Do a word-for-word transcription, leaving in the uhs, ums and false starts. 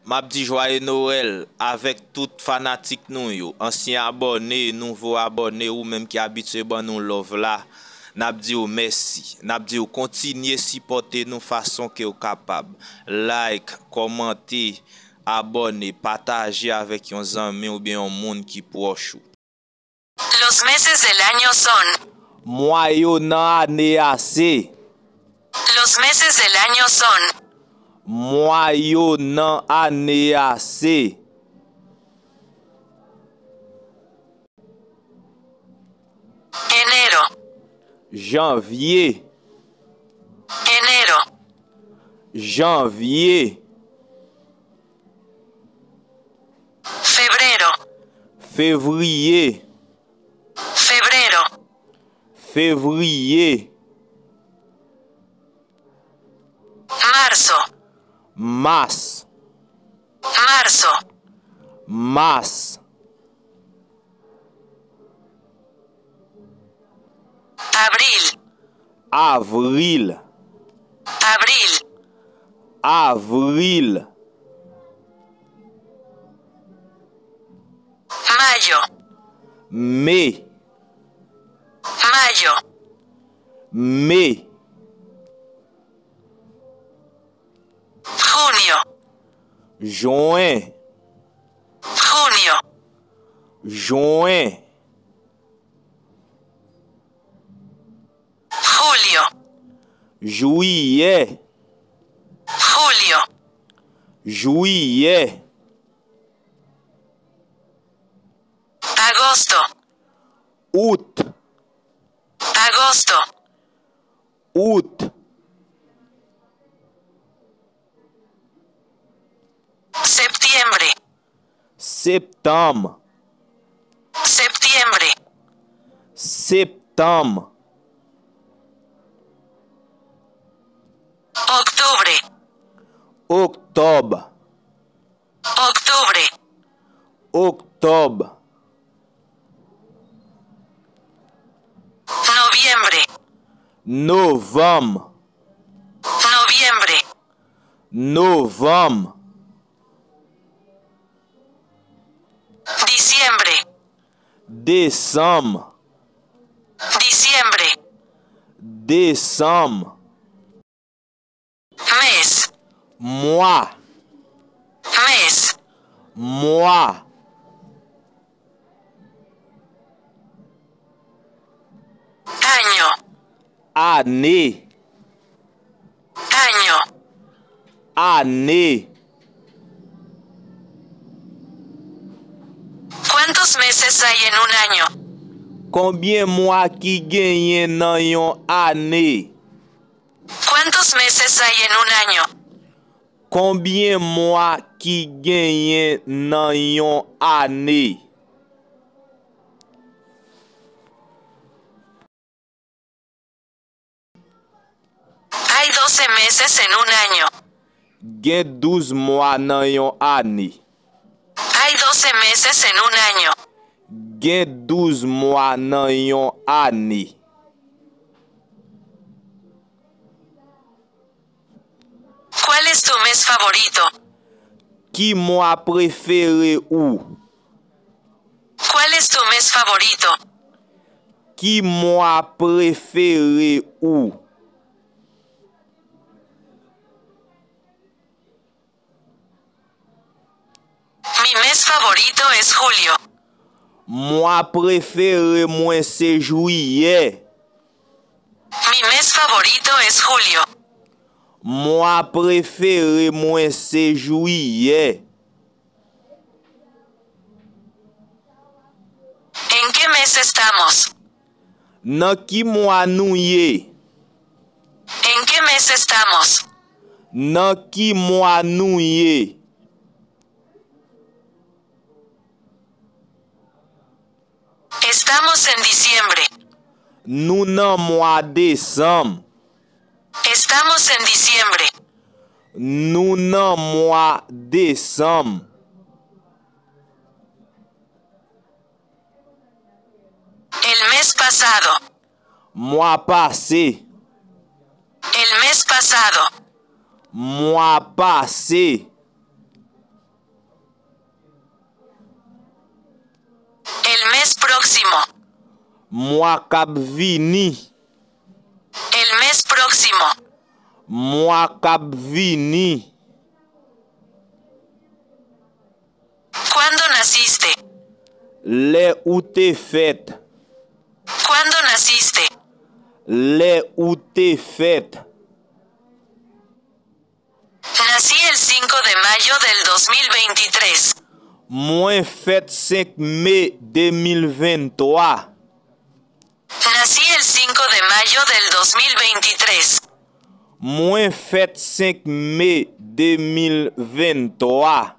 M ap di jwaye Nwèl avèk tout fanatik nou yo, ansyen abòne, nouvo abòne, ou menm ki abitye ban nou love la, n ap di w mèsi. N ap di w kontinye sipòte nou fason ke w kapab. Like, kòmante, abòne, pataje avèk yon zanmi oubyen yon moun ki pwòch ou. Los meses del año son. Mwa yo nan ane a se. Los meses del año son. Mwa yo nan ane a se. Enero. Janvye. Enero. Janvye. Febrero. Fevriye. Febrero. Fevriye. Marzo. Mas. Marzo. Mas. Abril. Avril. Abril. Avril. Mayo. Me. Mayo. Me. Junio. Jen. Junio. Jen. Julio. Jiyè. Julio. Jiyè. Agosto. Out. Agosto. Out. Septiembre. Septanm. Septiembre. Septanm. Octubre. Oktòb. Octubre. Oktòb. Noviembre. Novanm. Noviembre. Novanm. Diciembre. Desanm. Diciembre. Desanm. Mes. Mwa. Mes. Mwa. Año. Ane. Año. Ane. ¿Cuántos meses hay en un año? Konbyen mwa ki genyen nan yon ane? ¿Cuántos meses hay en un año? Konbyen mwa ki genyen nan yon ane? Hay doce meses en un año. Gen douz mwa nan yon ane. Hay doce meses en un año. Gen douz mwa nan yon ane. ¿Cuál es tu mes favorito? Ki mwa prefere ou? ¿Cuál es tu mes favorito? Ki mwa prefere ou? Mi mes favorito es julio. Mwa prefere mwen se jiyè. Mi mes favorito es julio. Mwa prefere mwen se jiyè. ¿En qué mes estamos? Nan ki mwa nou ye? ¿En qué mes estamos? Nan ki mwa nou ye? Estamos en diciembre. Nou nan mwa desanm. Estamos en diciembre. Nou nan mwa desanm. El mes pasado. Mwa pase. El mes pasado. Mwa pase. próximo. Mwa k ap vini. El mes próximo. Mwa k ap vini. ¿Cuándo naciste? Lè ou te fèt. ¿Cuándo naciste? Lè ou te fèt. Nací el cinco de mayo del dos mil veintitrés. Mwen fèt senk me de mil venntwa. Nací el cinco de mayo del dos mil veintitrés. Mwen fèt senk me de mil venntwa.